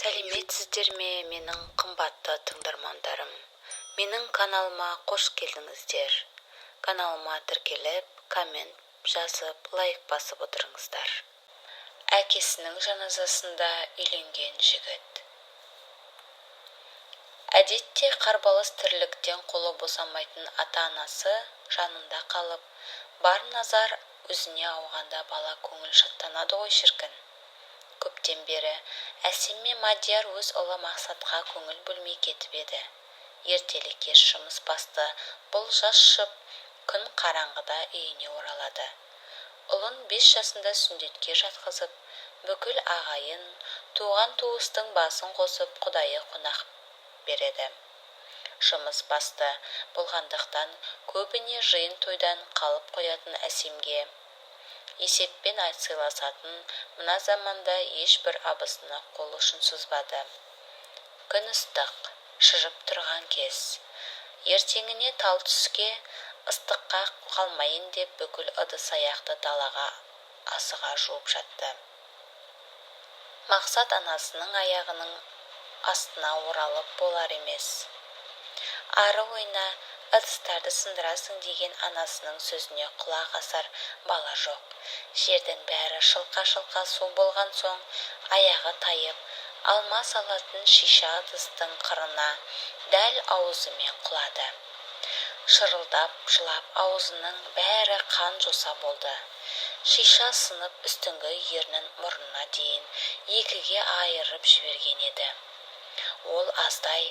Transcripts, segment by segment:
Сәлеметсіздер ме, менің қымбатты тыңдармандарым! Менің каналыма қош келдіңіздер! Каналыма тіркеліп, коммент жазып, лайк басып отырыңыздар. Әкесінің жаназасында үйленген жігіт. Әдетте қарбалас тірліктен қолы босамайтын ата-анасы жанында қалып, бар назар өзіне ауғанда бала көңіл шаттанады ғой, шіркін! Көптен бері Әсем мен Мадияр өз ұлы Мақсатқа көңіл бөлмей кетіп еді. Ертелі-кеш жұмыс басты бұл жас жұп күн қараңғыда үйіне оралады. Ұлын 5 жасында сүндетке жатқызып, бүкіл ағайын, туған-туыстың басын қосып, құдайы қонақ береді. Жұмыс басты болғандықтан көбіне жиын-тойдан қалып қоятын Әсемге есеппен сыйласатын мына заманда ешбір абысыны қол ұшын созбады. Күн ыстық, шыжып тұрған кез. Ертеңіне тал түске ыстыққа қалмайын деп бүкіл ыдыс-аяқты далаға асыға жуып жатты. Мақсат анасының аяғының астына оралып болар емес. Ары ойна, ыдыстарды сындырасың деген анасының сөзіне құлақ асар бала жоқ. Жердің бәрі шылқа-шылқа су болған соң, аяғы тайып, алма салатын шиша ыдыстың қырына дәл аузымен құлады. Шырылдап жылап, аузының бәрі қан-жоса болды. Шиша сынып, үстіңгі ернін мұрнына дейін екіге айырып жіберген еді. Ол аздай,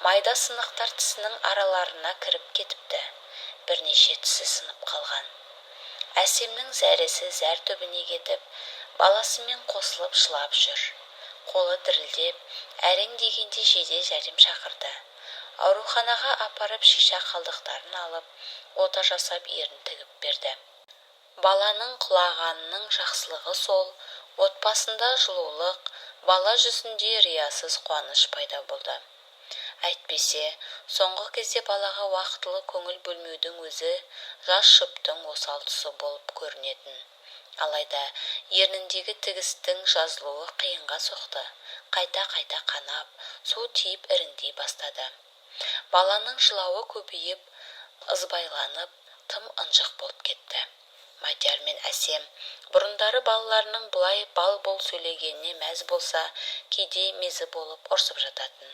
майда сынықтар тісінің араларына кіріп кетіпті. Бірнеше тісі сынып қалған. Әсемнің зәресі зәр түбіне кетіп, баласымен қосылып жылап жүр. Қолы дірілдеп, әрең дегенде жедел жәрдем шақырды. Ауруханаға апарып, шиша қалдықтарын алып, ота жасап, ерін тігіп берді. Баланың құлағанының жақсылығы сол, отбасында жылулық, бала жүзінде риясыз қуаныш пайда болды. Әйтпесе соңғы кезде балаға уақытылы көңіл бөлмеудің өзі жас жұптың осал тұсы болып көрінетін. Алайда ерніндегі тігістің жазылуы қиынға соқты. Қайта-қайта қанап, су тиіп, іріңдей бастады. Баланың жылауы көбейіп, ызбайланып, тым ынжық болып кетті. Мадияр мен Әсем бұрындары балаларының бұлай бал-бұл сөйлегеніне мәз болса, кейде мезі болып ұрсып жататын,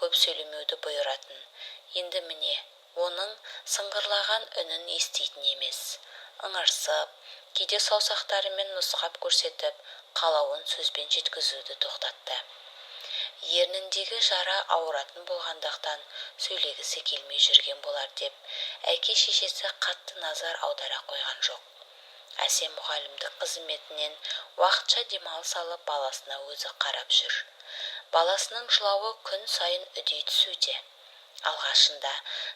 көп сөйлемеуді бұйыратын. Енді міне, оның сыңғырлаған үнін еститін емес. Ыңырсып, кейде саусақтарымен нұсқап көрсетіп, қалауын сөзбен жеткізуді тоқтатты. Ерніндегі жара ауыратын болғандықтан сөйлегісі келмей жүрген болар деп, әке-шешесі қатты назар аудара қойған жоқ. Әсем мұғалімдік қызметінен уақытша демалыс алып, баласына өзі қарап жүр. Баласының жылауы күн сайын үдей түсуде. Алғашында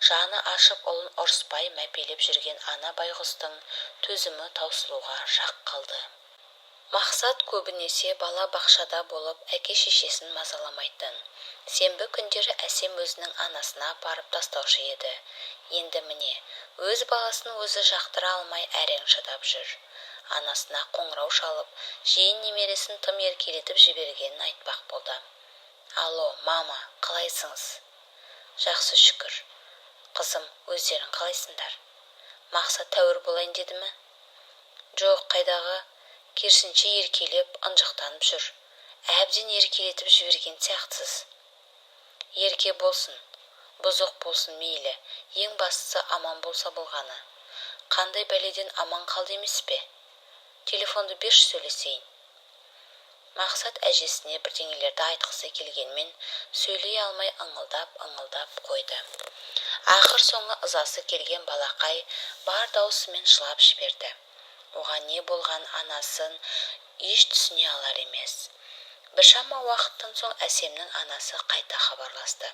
жаны ашып, ұлын ұрыспай мәпелеп жүрген ана байғұстың төзімі таусылуға шақ қалды. Мақсат көбінесе бала бақшада болып, әке-шешесін мазаламайтын. Сенбі күндері Әсем өзінің анасына апарып тастаушы еді. Енді міне, өз баласын өзі жақтыра алмай әрең шыдап жүр. Анасына қоңырау шалып, жиен немересін тым еркелетіп жібергенін айтпақ болды. Алло, мама, қалайсыңыз? Жақсы, шүкір, қызым. Өздерің қалайсыңдар? Мақсат тәуір болайын деді ме? Жоқ, қайдағы, керісінше еркелеп, ынжықтанып жүр. Әбден еркелетіп жіберген сияқтысыз. Ерке болсын, бұзық болсын, мейлі, ең бастысы аман болса болғаны. Қандай бәледен аман қалды емес пе? Телефонды берші, сөйлесейін. Мақсат әжесіне бірдеңелерді айтқысы келгенмен, сөйлей алмай ыңылдап-ыңылдап қойды. Ақыр соңы ызасы келген балақай бар даусымен жылап жіберді. Оған не болғанын анасын еш түсіне алар емес. Біршама уақыттан соң Әсемнің анасы қайта хабарласты.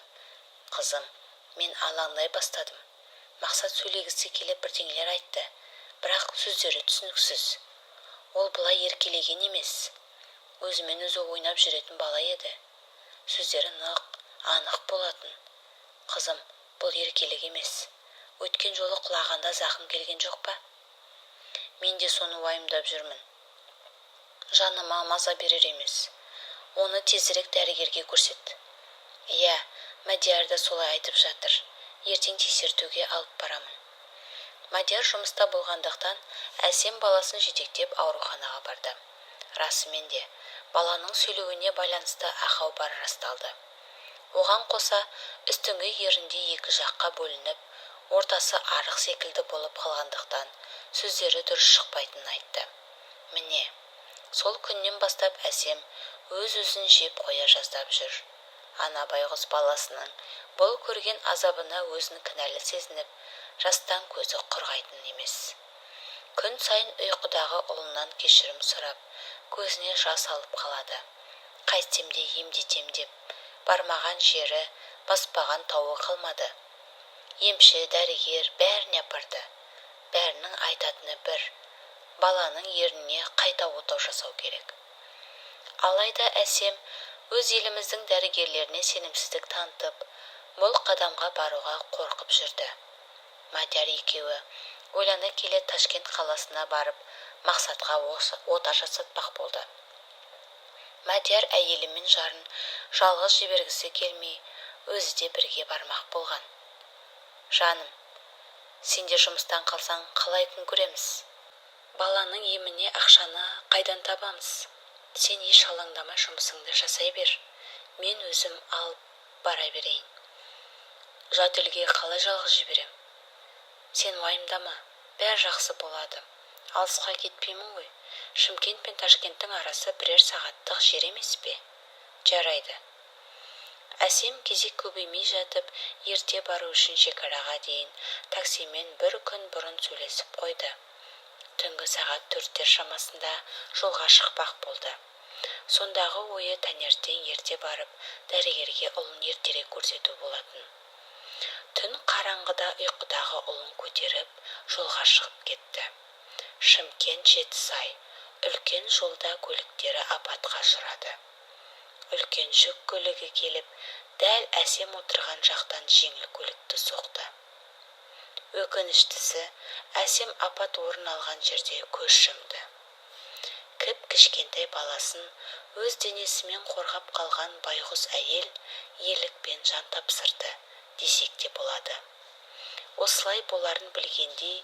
Қызым, мен алаңдай бастадым. Мақсат сөйлегісі келіп бірдеңелер айтты, бірақ сөздері түсініксіз. Ол бұлай еркелеген емес, өзімен өзі ойнап жүретін бала еді. Сөздері нық, анық болатын. Қызым, бұл еркелік емес. Өткен жолы құлағанда зақым келген жоқ па? Мен де соны уайымдап жүрмін. Жаныма маза берер емес. Оны тезірек дәрігерге көрсет. Иә, Мадияр да солай айтып жатыр. Ертең тексертуге алып барамын. Мадияр жұмыста болғандықтан, Әсем баласын жетектеп ауруханаға барды. Расымен де, баланың сөйлеуіне байланысты ақау бары расталды. Оған қоса, үстіңгі ерінде екі жаққа бөлініп, ортасы арық секілді болып қалғандықтан, сөздері дұрыс шықпайтынын айтты. Міне, сол күннен бастап Әсем өз-өзін жеп қоя жаздап жүр. Ана байғұс баласының бұл көрген азабына өзін кінәлі сезініп, жастан көзі құрғайтын емес. Күн сайын ұйқыдағы ұлынан кешірім сұрап, көзіне жас алып қалады. Қайтсем де емдетем деп, бармаған жері, баспаған тауы қалмады. Емші, дәрігер бәріне апарды. Бәрінің айтатыны бір: баланың ерніне қайта отау жасау керек. Алайда Әсем өз еліміздің дәрігерлеріне сенімсіздік танытып, бұл қадамға баруға қорқып жүрді. Мадияр екеуі ойлана келе Ташкент қаласына барып, Мақсатқа ота жасатпақ болды. Мадияр әйелі мен жарын жалғыз жібергісі келмей, өзі де бірге бармақ болған. Жаным, сен де жұмыстан қалсаң, қалай күн көреміз? Баланың еміне ақшаны қайдан табамыз? Сен еш алаңдамай жұмысыңды жасай бер. Мен өзім алып бара берейін. Жат елге қалай жалғыз жіберем? Сен уайымдама, бәрі жақсы болады. Алысқа кетпеймін ғой. Шымкент пен Ташкенттің арасы бірер сағаттық жер емес пе? Жарайды. Әсем кезек көбеймей жатып, ерте бару үшін шекараға дейін таксимен бір күн бұрын сөйлесіп қойды. Түнгі сағат 4-тер шамасында жолға шықпақ болды. Сондағы ойы таңертең ерте барып, дәрігерге ұлын ертерек көрсету болатын. Түн қараңғыда ұйқыдағы ұлын көтеріп, жолға шығып кетті. Шымкент Жетісай үлкен жолда көліктері апатқа ұшырады. Үлкен жүк көлігі келіп, дәл Әсем отырған жақтан жеңіл көлікті соқты. Өкініштісі, Әсем апат орын алған жерде көз жұмды. Кіп-кішкентай баласын өз денесімен қорғап қалған байғұс әйел ерлікпен жан тапсырды десек те болады. Осылай боларын білгендей,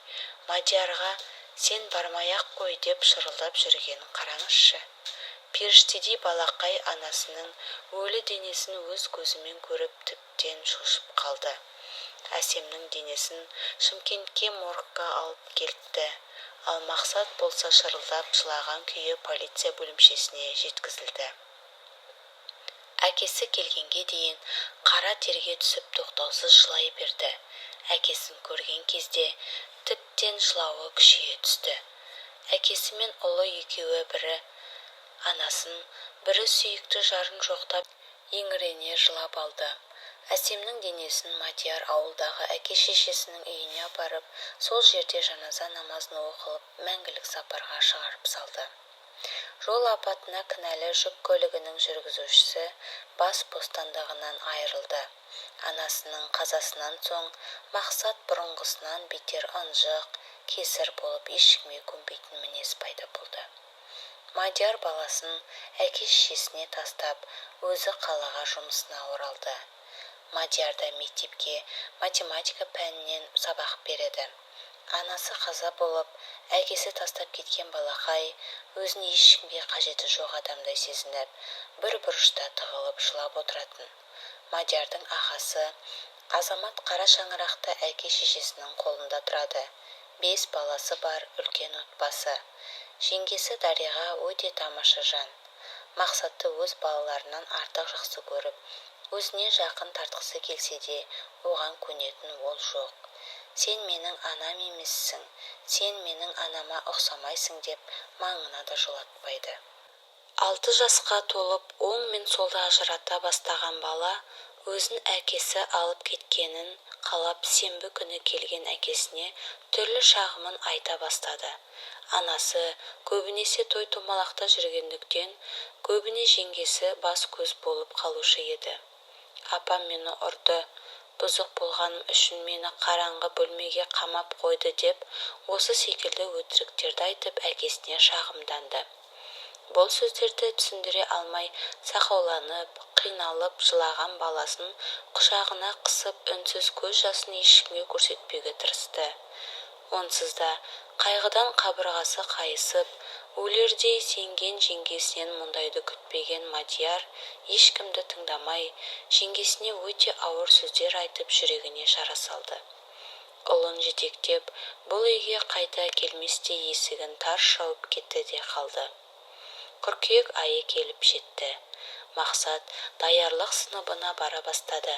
Мадиярға сен бармай-ақ қой деп шырылдап жүргенін қараңызшы. Періштедей балақай анасының өлі денесін өз көзімен көріп тіптен шошып қалды. Әсемнің денесін Шымкентке моргқа алып келтті. Ал Мақсат болса шырылдап жылаған күйі полиция бөлімшесіне жеткізілді. Әкесі келгенге дейін қара терге түсіп тоқтаусыз жылай берді. Әкесін көрген кезде тіптен жылауы күшейе түсті. Әкесі мен ұлы екеуі бірі анасын, бірі сүйікті жарын жоқтап еңірене жылап алды. Әсемнің денесін Мадияр ауылдағы әке-шешесінің үйіне апарып, сол жерде жаназа намазын оқылып, мәңгілік сапарға шығарып салды. Жол апатына кінәлі жүк көлігінің жүргізушісі бас бостандығынан айырылды. Анасының қазасынан соң Мақсат бұрынғысынан бетер ынжық, кесір болып ешкімге көнбейтін мінез пайда болды. Мадияр баласын әке-шешесіне тастап, өзі қалаға жұмысына оралды. Мадияр да мектепке математика пәнінен сабақ береді. Анасы қаза болып, әкесі тастап кеткен балақай өзін ешкімге қажеті жоқ адамдай сезініп, бір бұрышта тығылып жылап отыратын. Мадиярдың ағасы Азамат қара шаңырақта әке-шешесінің қолында тұрады. 5 баласы бар үлкен отбасы. Жеңгесі Дариға өте тамаша жан. Мақсатты өз балаларынан артық жақсы көріп, өзіне жақын тартқысы келсе де, оған көнетін ол жоқ. Сен менің анам емессің, сен менің анама ұқсамайсың деп маңына да жолатпайды. 6 жасқа толып, оң мен солды ажырата бастаған бала өзін әкесі алып кеткенін қалап, сенбі күні келген әкесіне түрлі шағымын айта бастады. Анасы көбінесе той-томалақта жүргендіктен, көбіне жеңгесі бас-көз болып қалушы еді. Апам мені ұрды, бұзық болғаным үшін мені қараңғы бөлмеге қамап қойды деп, осы секілді өтіріктерді айтып әкесіне шағымданды. Бұл сөздерді түсіндіре алмай сақауланып, қиналып жылаған баласын құшағына қысып, үнсіз көз жасын ешкімге көрсетпеуге тырысты. Онсыз да қайғыдан қабырғасы қайысып, өлердей сенген жеңгесінен мұндайды күтпеген Мадияр ешкімді тыңдамай, жеңгесіне өте ауыр сөздер айтып жүрегіне жара салды. Ұлын жетектеп, бұл үйге қайта келместей есігін тарс жауып кетті де қалды. Қыркүйек айы келіп жетті. Мақсат даярлық сыныбына бара бастады.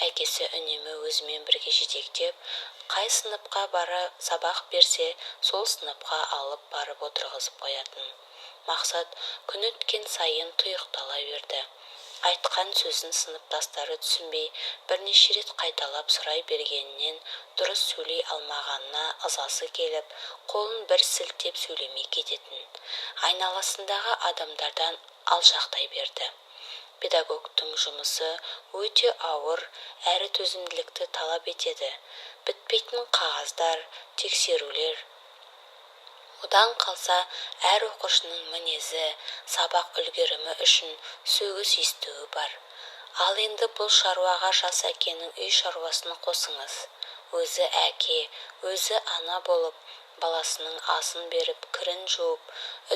Әкесі үнемі өзімен бірге жетектеп, қай сыныпқа бара сабақ берсе, сол сыныпқа алып барып отырғызып қоятын. Мақсат күн өткен сайын тұйықтала берді. Айтқан сөзін сыныптастары түсінбей, бірнеше рет қайталап сұрай бергенінен дұрыс сөйлей алмағанына ызасы келіп, қолын бір сілтеп сөйлемей кететін. Айналасындағы адамдардан алшақтай берді. Педагогтың жұмысы өте ауыр әрі төзімділікті талап етеді. Бітпейтін қағаздар, тексерулер. Одан қалса, әр оқушының мінезі, сабақ үлгерімі үшін сөгіс естуі бар. Ал енді бұл шаруаға жас әкенің үй шаруасын қосыңыз. Өзі әке, өзі ана болып, баласының асын беріп, кірін жуып,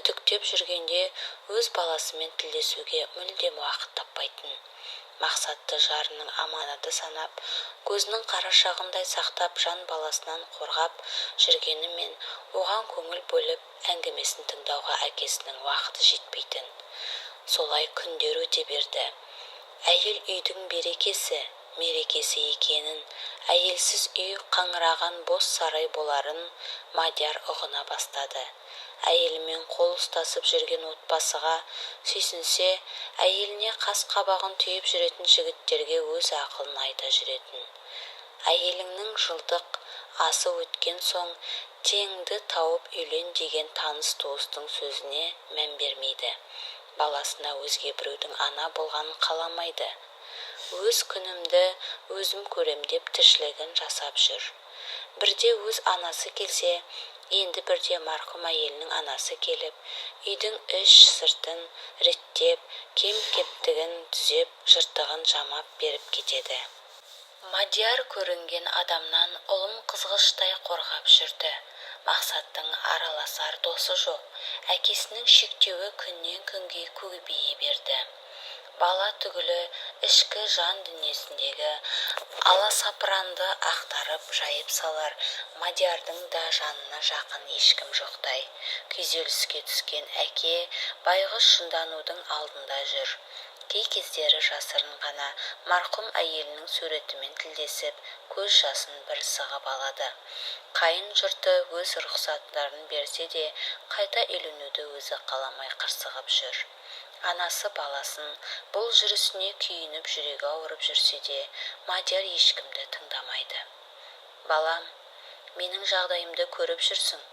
үтіктеп жүргенде өз баласымен тілдесуге мүлдем уақыт таппайтын. Мақсатты жарының аманаты санап, көзінің қарашығындай сақтап, жан баласынан қорғап жүргенімен оған көңіл бөліп, әңгімесін тыңдауға әкесінің уақыты жетпейтін. Солай күндер өте берді. Әйел үйдің берекесі, мерекесі екенін, әйелсіз үй қаңыраған бос сарай боларын Мадияр ұғына бастады. Әйелімен қол ұстасып жүрген отбасыға сүйсінсе, әйеліне қас қабағын түйіп жүретін жігіттерге өз ақылын айта жүретін. Әйеліңнің жылдық асы өткен соң теңді тауып үйлен деген таныс туыстың сөзіне мән бермейді. Баласына өзге біреудің ана болғанын қаламайды. Өз күнімді өзім көрем деп тіршілігін жасап жүр. Бірде өз анасы келсе, енді бірде марқұм әйелінің анасы келіп, үйдің іш сыртын реттеп, кем-кемтігін түзеп, жыртығын жамап беріп кетеді. Мадияр көрінген адамнан ұлын қызғыштай қорғап жүрді. Мақсаттың араласар досы жоқ. Әкесінің шектеуі күннен күнге көбейе берді. Бала түгілі ішкі жан дүниесіндегі аласапыранды ақтарып жайып салар Мадиярдың да жанына жақын ешкім жоқтай. Күйзеліске түскен әке байғұс жынданудың алдында жүр. Кей кездері жасырын ғана марқұм әйелінің суретімен тілдесіп, көз жасын бір сығып алады. Қайын жұрты өз рұқсаттарын берсе де, қайта үйленуді өзі қаламай қырсығып жүр. Анасы баласын бұл жүрісіне күйініп жүрегі ауырып жүрсе де, Мадияр ешкімді тыңдамайды. Балам, менің жағдайымды көріп жүрсің.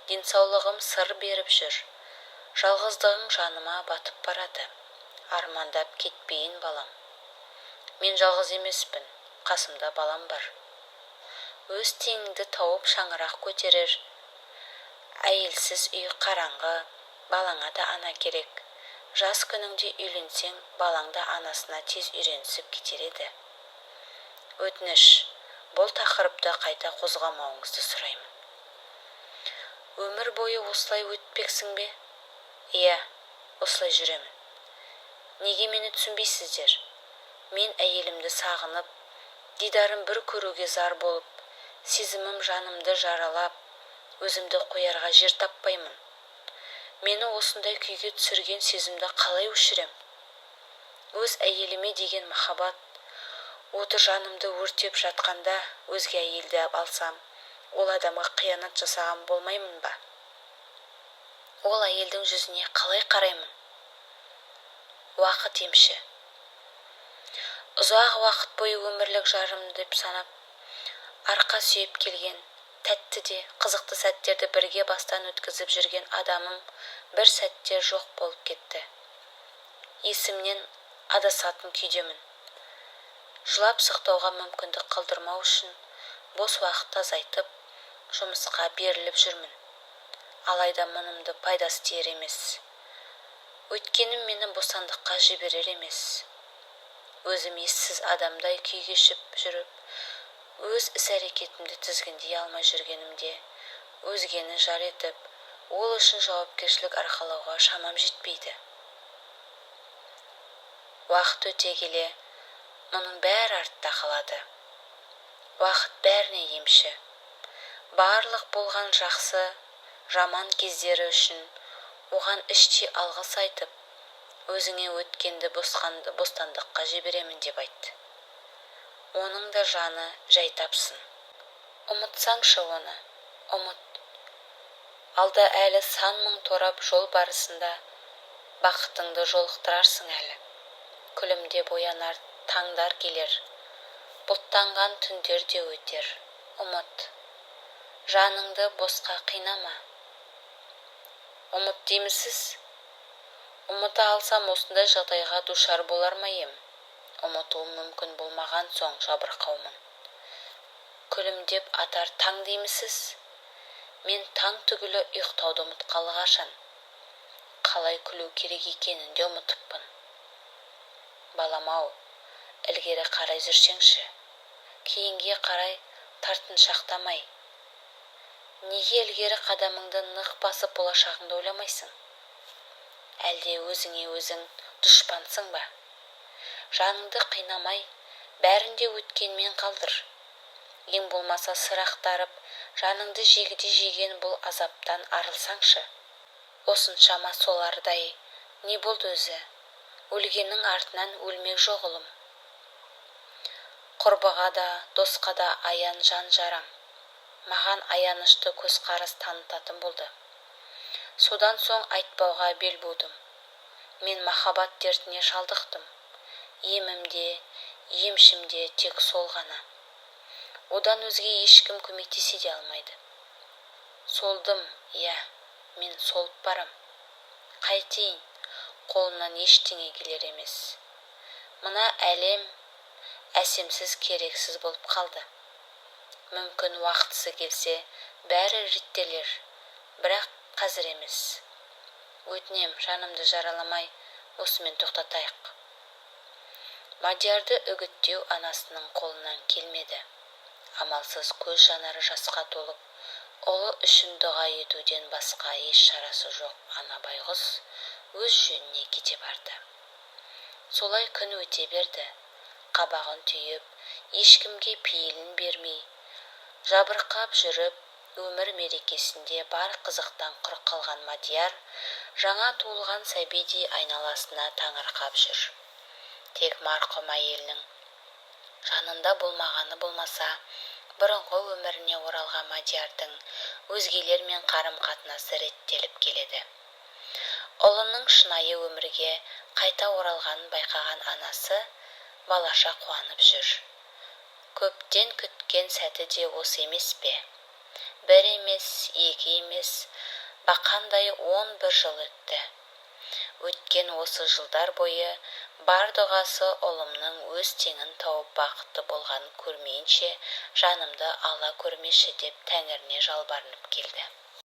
Денсаулығым сыр беріп жүр. Жалғыздығың жаныма батып барады. Армандап кетпейін, балам. Мен жалғыз емеспін, қасымда балам бар. Өз теңіңді тауып шаңырақ көтерер. Әйелсіз үй қараңғы, балаңа да ана керек. Жас күніңде үйленсең, балаң да анасына тез үйренісіп кетер еді. Өтініш, бұл тақырыпты қайта қозғамауыңызды сұраймын. Өмір бойы осылай өтпексің бе? Иә, осылай жүремін. Неге мені түсінбейсіздер? Мен әйелімді сағынып, дидарын бір көруге зар болып, сезімім жанымды жаралап, өзімді қоярға жер таппаймын. Мені осындай күйге түсірген сезімді қалай өшірем? Өз әйеліме деген махаббат оты жанымды өртеп жатқанда өзге әйелді алсам, ол адамға қиянат жасаған болмаймын ба? Ол әйелдің жүзіне қалай қараймын? Уақыт емші. Ұзақ уақыт бойы өмірлік жарым деп санап, арқа сүйеп келген, тәтті де қызықты сәттерді бірге бастан өткізіп жүрген адамым бір сәтте жоқ болып кетті. Есімнен адасатын күйдемін. Жылап сықтауға мүмкіндік қалдырмау үшін бос уақытты азайтып, жұмысқа беріліп жүрмін. Алайда мұнымды пайдасы тиер емес. Өткенім мені бостандыққа жіберер емес. Өзім ессіз адамдай күй кешіп жүріп, өз іс-әрекетімді тізгіндей алмай жүргенімде, өзгені жар етіп, ол үшін жауапкершілік арқалауға шамам жетпейді. Уақыт өте келе, мұның бәрі артта қалады. Уақыт бәріне емші. Барлық болған жақсы, жаман кездері үшін оған іштей алғыс айтып, өзіңе өткенді бостандыққа жіберемін деп айт. Оның да жаны жай тапсын. Ұмытсаңшы оны, ұмыт. Алда әлі сан мың торап жол барысында бақытыңды жолықтырарсың әлі. Күлімдеп оянар таңдар келер, бұлттанған түндер де өтер. Ұмыт. Жаныңды босқа қинама. Ұмыт деймісіз? Ұмыта алсам осындай жағдайға душар болар ма ем? Ұмытуым мүмкін болмаған соң жабырқаумын. Күлімдеп атар таң деймісіз? Мен таң түгілі ұйықтауды ұмытқалы қашан. Қалай күлу керек екенін де ұмытыппын. Балам-ау, ілгері қарай жүрсеңші, кейінге қарай тартыншақтамай. Неге ілгері қадамыңды нық басып болашағыңды ойламайсың? Әлде өзіңе өзің дұшпансың ба? Жаныңды қинамай, бәрін де өткенмен қалдыр. Ең болмаса сыр ақтарып, жаныңды жегідей жеген бұл азаптан арылсаңшы. Осыншама солардай не болды өзі? Өлгеннің артынан өлмек жоқ ұлым. Құрбыға да, досқа да аян жан жарам. Маған аянышты көзқарас танытатын болды. Содан соң айтпауға бел будым. Мен махаббат дертіне шалдықтым. Емім де, емшім де тек сол ғана. Одан өзге ешкім көмектесе де алмайды. Солдым, иә, мен солып барам. Қайтейін, қолымнан ештеңе келер емес. Мына әлем әсемсіз керексіз болып қалды. Мүмкін уақытысы келсе, бәрі реттелер, бірақ қазір емес. Өтінем, жанымды жараламай, осымен тоқтатайық. Мадиярды үгіттеу анасының қолынан келмеді. Амалсыз көз жанары жасқа толып, ұлы үшін дұға етуден басқа еш шарасы жоқ ана байғұс өз жөніне кете барды. Солай күн өте берді. Қабағын түйіп, ешкімге пейілін бермей, жабырқап жүріп, өмір мерекесінде бар қызықтан құр қалған Мадияр жаңа туылған сәбидей айналасына таңырқап жүр. Тек марқұм әйелінің жанында болмағаны болмаса, бұрынғы өміріне оралған Мадиярдың өзгелермен қарым-қатынасы реттеліп келеді. Ұлының шынайы өмірге қайта оралғанын байқаған анасы балаша қуанып жүр. Көптен күткен сәті де осы емес пе? Бір емес, екі емес, бақандай 11 жыл өтті. Өткен осы жылдар бойы бар дұғасы ұлымның өз теңін тауып бақытты болғанын көрмейінше жанымды ала көрмеші деп тәңіріне жалбарынып келді.